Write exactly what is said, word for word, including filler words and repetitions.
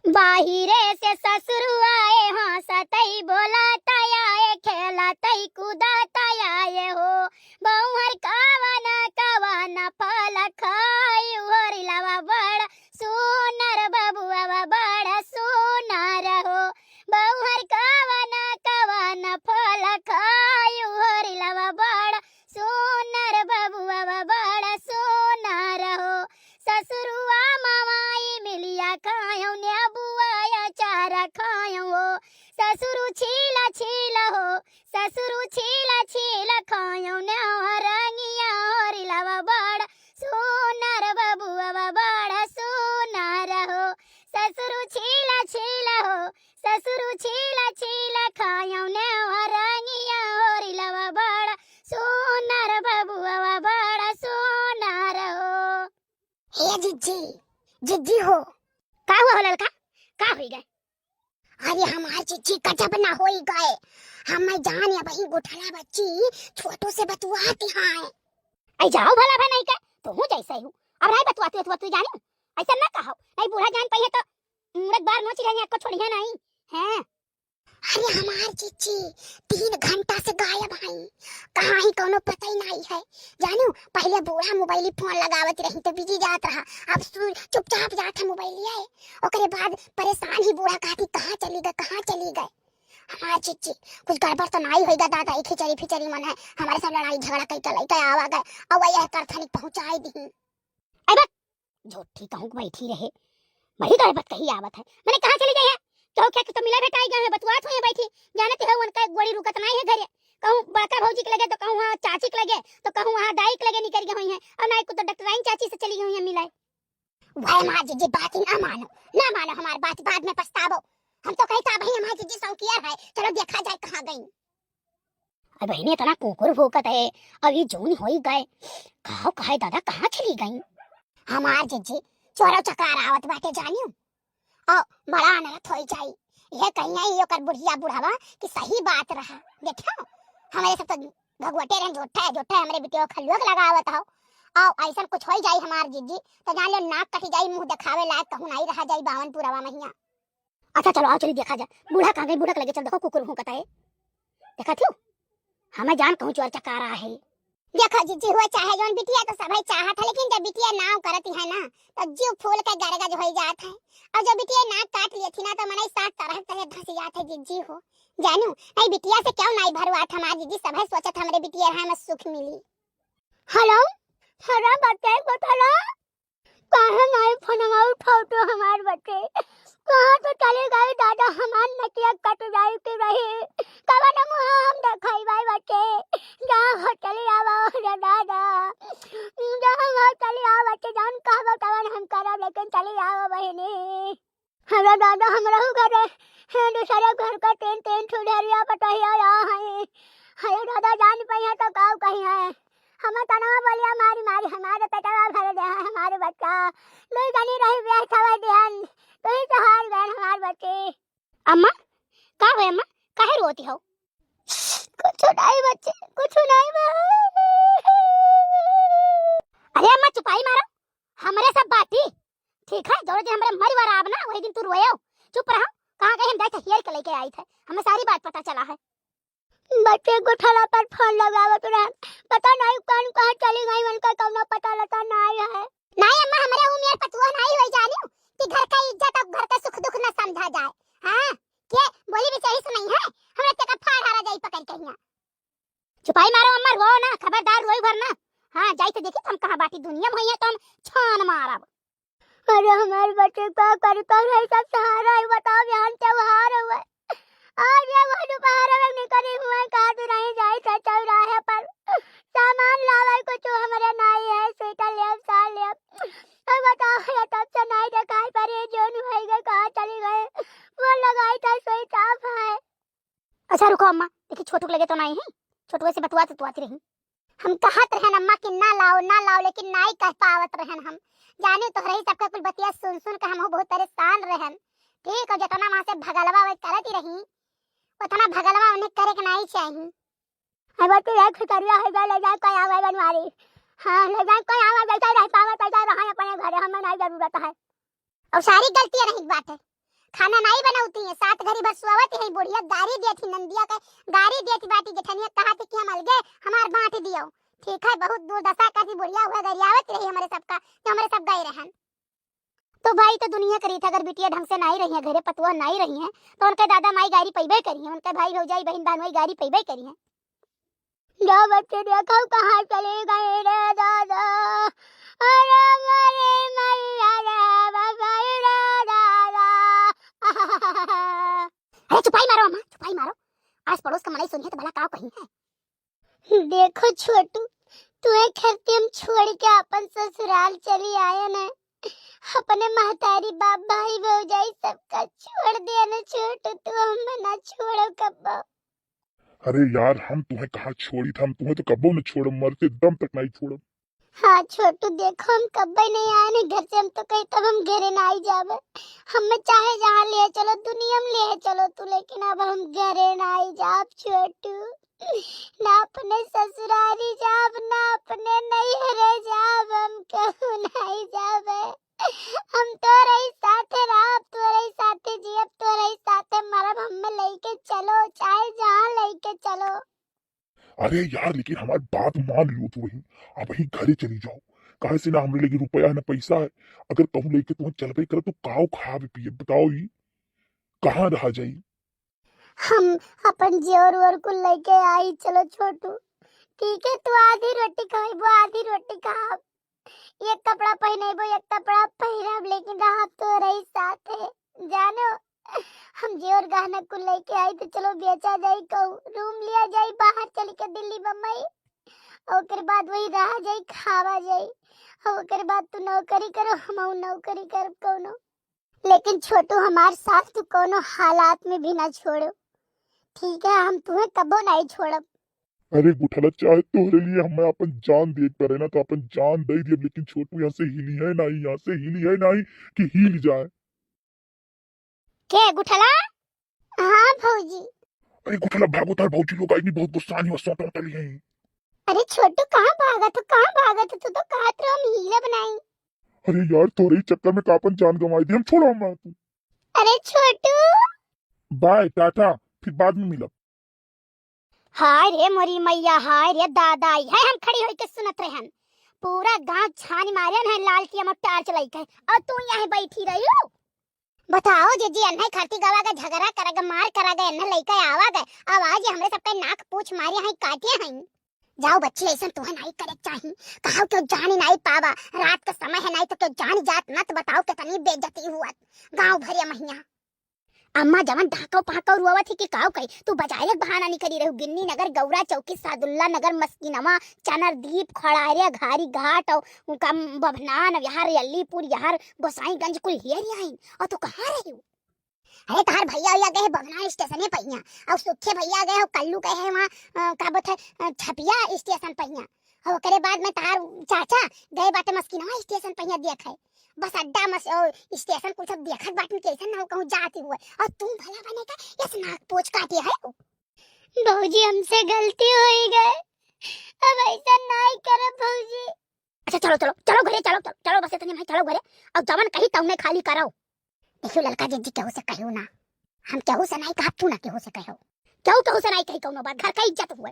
बाहिरे से ससुरु आए, हँसतई बोलतई आए, खेलतई कूदतई आए हो। बउहर कवन कवन फल खाई, होरिलवा बड़ सुनर बबुआ बड़ सुनर हो। बउहर कवन कवन फल खाई, होरिलवा बड़ सुनर बबुआ बड़ सुनर हो। ससुरुआ मवाई मिलिया खायो, नेबुआ अचार खायो हो। ससुरु छील छील हो, ससुरु छील छील खायो, नेवरंगिया होरिलवा बड़ सुनर बबुआ बड़ सुनर हो। ससुरु छील छील हो, ससुरु छील छील खायो, नेवरंगिया होरिलवा बड़ सुनर बबुआ बड़ सुनर हो। हे जिज्जी, जिज्जी हो। का हुआ हो ललका? का होई गए? अरे हमार जिज्जी गजब ना होई गए। हम मैं जान या वही गुठला बच्ची छोटू से बतुआती हैं। आई जाओ भला भा नहीं का, तू हूँ जैसे हूँ। अब नहीं बतुआती, बतुआती जानी, ऐसा ना कहो, नहीं बूढ़ा जान पाई है तो मुड़क बार नोच रही है, आपको छोड़िए नहीं। हैं? अरे हमार जिज्जी तीन घंटा से गायब हई, कहाँ ही कौनो पता ही नहीं है। जानू, पहले बूढ़ा मोबाइल फोन लगावत रही तो बिजी जात रहा, अब सु-, चुपचाप जात है मोबाइल है। ओकरे बाद परेशान ही बूढ़ा कहती, "कहाँ चली गए, कहाँ चली गए?" हमार जिज्जी, कुछ गड़बड़ तो नहीं होइगा दादा, एक खिचड़ी फिचड़ी मन है, हमारे साथ लड़ाई झगड़ा कई के लइके आवा गए, और वही यह करथनी पहुँचाई दी। अरे बक, झूठी कहूँ के बैठी रहे, बड़ी गड़बड़ कही आवत है। मैंने कहाँ चली गई है? केहू क्या कि तो मिला भेटाई गए हैं, बतुआत हुई है बैठी। जानत हो उनका एक गोड़ी रुकत नहीं है घरे। कहूँ बड़का भौजी के लगे तो कहूँ वहाँ चाची के लगे तो कहूँ वहाँ दाई के लगे निकल गई हुई है। और नाई को तो डॉक्टराइन चाची से चली गई हुई है मिलाए। वह माँ जिज्जी बात ही ना मानो, ना मानो हमार बात, बाद में पछतावो। हम तो कहता भाई हमार जिज्जी सौकियर है, चलो देखा जाए कहाँ गई। अब बहिनी इतना कुकुर भूकत है, अब ये जून होई गए, कहाँ कहे दादा कहाँ चली गई? हमार जिज्जी चोरो चकार आवत बाटे जानियो, और बड़ा अनर्थ होई जाई। ये कहिया ही ओकर बुढ़िया बुढ़ावा कि सही बात रहा, देखो हमरे सब तो भगवटे रहन, झूठा है, झूठा है, हमरे बिटिया खल्लुआ के लगावत हो, और ऐसा कुछ होई जाई हमार जिज्जी तो जान लो नाक कटी जाई, मुँह दिखावे लायक कहूँ नहीं रहा जाई बावन पूरवा महीना। अच्छा चलो आओ चली देखा जाए, बूढ़ा कहाँ गई, बूढ़ा के लगे चल, देखो कुकुर भूकत है, देखा थियो, हमें जान कहूँ चोर चकारा है। देखो जिज्जी हुआ चाहे जौन बिटिया तो सभई चाहत है, लेकिन जब बिटिया नाव करती है ना तो जीव फूल के गरगज होई जात है, और जब बिटिया नाक काट लेती ना तो मनई सात तरह के धस जात है जिज्जी हो। जानू, नहीं बिटिया से क्यों नहीं भरवात हमार जिज्जी, सभई सोचत हमरे बिटिया रहा में सुख मिली। हेलो, हेलो, बच्चे को हेलो। काहे नाई फोनवा उठावत हो हमार बच्चे? कहाँ तो चली गई दादा, हमार नकिया कट जाई के रही। कवन मुँह हम देखाई भाई बच्चे? जा हो चली आवा हो रे दादा, जा हो चली आवा बच्चे, जौन कहबो तवन हम करब, लेकिन चली आवा बहिनी। हमरा दादा, हमरहू घरे, हैं, दूसरे घर का तीन, तीन ठो ढेरिया पटहिया या हैं। हरे दादा, जान पइहे तो काऊ कही हैं। हमें तनवा बलिया मारी मारी हमारे पेटवा भर दे हैं, हमारे बच्चा। दुई जनी रही ब्याह छवा दिहन, दुई सहार गए हमारे बच्चे। अम्मा, का हुए अम्मा? काहे रोती हो? कुछ नहीं बच्चे, कुछ नहीं बा। अरे अम्मा, चुपाई मारो, हमरे सब बाटी। ठीक है, जौने दिन हमरे मरी वाला आब ना, वही दिन तू रोयो। चुप रहो, कहाँ गई? हम जाए थे हेर के लेके आई थे, हमें सारी बात पता चला है। बच्चे गोठला पर फोन लगावत रहे, पता नहीं कौन कहाँ चली गई, उनका कौनो पता लता नहीं है। नहीं अम्मा, हमरे उम्र पतुआ नहीं होई जानियो कि घर का इज्जत और घर का सुख दुख न समझा जाए। हाँ, के बोली भी सही सुनाई है, हमरे ते का फाड़ हारा जाई पकड़ के हियाँ। चुपाई मारो अम्मा, रो ना, खबरदार रोई भर ना। हाँ, जाई तो देखी हम कहाँ बाटी, दुनिया में होई है तो हम छान मारब। अरे हमारे बच्चे का करी, कौन है सब सहारा है, बताओ, बिहान त्योहार हुआ है। आज ये वो दोपहर में निकली हुए, कहाँ तो नहीं जाई थे चौराहे पर। सामान लावे कुछ हमरे नाई है, स्वेटर लेब, साल लेब। अब बताओ, ये तब से नहीं देखाई पर ये जौन होई गए, कहाँ चली गए? वो लगाई था, सोई साफ है। अच्छा रुको अम्मा, देखी छोटू के लगे तो नहीं है, छोटुए से बतुआत बतुआती रही। हम कहत रहन अम्मा कि ना लाओ, ना लाओ, लेकिन नाई कह पावत रहन हम। जाने तो रही सबके कुल बतिया सुन सुन के हम बहुत परेशान रहन। ठीक हो, जितना वहाँ से भगलवा वे करत ही रही, उतना भगलवा उन्हें करे के नहीं चाहिए। अब तो ये खिचड़िया है, जा ले जाए कोई आवे बनवारी। हाँ, ले जाए कोई आवे, जैसा रह पावे, तैसा रहे अपने घरे, हमें नहीं जरूरत है। और सारी गलतियाँ नहीं बात है, खाना नाई बनउती है, सात घरी भर सोवत है, बुढ़िया गारी देत ही, नंदिया के गारी देत बाटी, जेठनिया कहत ही कि हम अलगे हमार बाँट दियो। ठीक है, बहुत दुर्दशा करती बुढ़िया, हुआ गरियावत रही हमरे सबका, तो हमरे सब गए रहन। तो भाई, तो दुनिया करी था, अगर बिटिया ढंग से नाई रही है, घरे पतुआ नाई रही है, तो उनके दादा माई गारी पइबे करी है, उनके भाई भौजाई बहिन बहनोई गारी पइबे करी है। जा बच्चे, देखो कहाँ चले गए रे दादा, अरे मरे मैया रे बाबा रे दादा। अरे चुपाई मारो अम्मा, चुपाई मारो, आस पड़ोस का मनई सुनिए तो भला का कही है। देखो छोटू, तुहे खरती हम छोड़ के अपन ससुराल चली आए न, अपने महतारी बाप भाई भौजाई सबका छोड़ दिया न छोटू, तू हमें ना छोड़ो कब्बो। अरे यार, हम तुहे कहाँ छोड़ी था, हम तुहे तो कब्बो न छोड़ब, मरते दम तक नहीं छोड़ब। हाँ छोटू, देखो हम कब्बे नहीं आए न घर से, हम तो कही तब हम घरे ना आई जाबे, हमें चाहे जहाँ ले चलो, दुनिया में ले चलो तू, लेकिन अब हम घरे ना आई जाब छोटू। ना अपने ससुरारी जाब, ना अपने नैहरे जाब, हम कहूँ नहीं जाबे। हम तोरे ही साथे रहब, तोरे ही साथे जियब, तोरे ही साथे मरब। हमें लेके चलो, चाहे जहाँ लेके चलो। अरे यार, लेकिन हमार बात मान लियो तू वही, अब ही घरे चली जाओ। काहे से ना हमरे लगे रुपया है ना पैसा है, अगर कहूँ लेके तुहे चलबे करब तो काव खाबे पिए बताओ, ई कहाँ रहा जाई? हम अपन जेवर वेवर कुल लेके आई, चलो छोटू। ठीक है, तू आधी रोटी खाइबो, आधी रोटी खाब। एक कपड़ा पहिनेबो, एक कपड़ा पहिरब, लेकिन रहब तोरे ही साथे, जानो। हम जेवर गहना कुल लेके आई तो चलो बेचा जाई, कहूँ रूम लिया जाई बाहर चल के दिल्ली बम्बई, और ओकर बाद वही रहा जाई, खावा जाई, और ओकर बाद तू नौकरी करो, हम नौकरी करब कौनो। लेकिन छोटू, हमार साथ तू कौनो हालात में भी ना छोड़ो, ठीक है? हम तुहे कबो नहीं छोड़ब। अरे गुठला, चाहे तोहरे लिए हम अपन जान दे पड़े ना, तो अपन जान दे दियब, लेकिन छोटू यहाँ से हिली है नहीं, यहाँ से हिली है नहीं कि हिल जाए। के गुठला? हाँ भौजी। अरे गुठला, भागो, तार भौजी लोग आई नहीं, बहुत गुस्सा नहीं, सोटो टली है। अरे छोटू, कहाँ भागत हो, कहाँ भागत हो? तू तो कहत रहो हम हिलब नहीं। अरे यार, तोरे ही चक्कर में का अपन जान गंवाई दी हम, छोड़ो हम तू। अरे छोटू। बाय, टाटा, फिर बाद में मिलब। हाय रे मोरी मैया, हाय रे दादा, यह हम खड़ी होई के सुनत रहन। पूरा गांव छान मारे न है लालटिया में टार्च लाइके, और तू यहाँ बैठी रही हो। बताओ जीजी, अन्हे खाती गवा गए, झगड़ा करा गए, मार करा गए, अन्हे लइके आवा गए, अब आज ये हमरे सबके नाक पूछ मारे हैं, काटे हैं। जाओ बच्ची, ऐसन तुहे नहीं करे के चाही। कहाओ क्यों जानी नहीं पावा, रात का समय है, नहीं तो क्यों जानी जात मत बताओ, कितनी बेइज्जती हुआ गांव भरिया महिया। अम्मा जवन ढाकव पहाकव रोवत ही कि काव कही, तू बजारे के बहाना नहीं करी रहू। गिन्नी नगर, गौरा चौकी, सादुल्ला नगर, मस्किनवा, चनरदीप, खड़ारिया, घारी घाट, और उनका बभनान, यहाँ अलीपुर, यहाँ गोसाईगंज कुल हेर आइन, और तू कहाँ रही हो? अरे तहार भैया, भैया गए हैं बभनान स्टेशन पे हियाँ, और सुखे भैया गए हो, कल्लू गए हैं वहाँ, अ, का बोलत है, अ, छपिया स्टेशन पे हियाँ, और ओकरे बाद में तहार चाचा गए बाटे मस्किनवा स्टेशन पे हियाँ देखे, बस अड्डा मस-, ओ, स्टेशन कुल सब देखत बाटन, कैसन ना हो कहूँ जाती हुए, और तू भला बने का यस नाक पोछ काटे है। भौजी, हमसे गलती होई गए, अब ऐसा नाई करब भौजी। अच्छा चलो, चलो, चलो घरे, चलो, चलो, चलो, बस इतने में चलो घरे, और जवन कही तौने खाली करो। देखियो ललका जीजी, केहू से कहियो ना, हम केहू से नाई कहब, तू ना केहू से कहो, केहू केहू से नाई कही कौनो बात, घर का इज्जत हुए।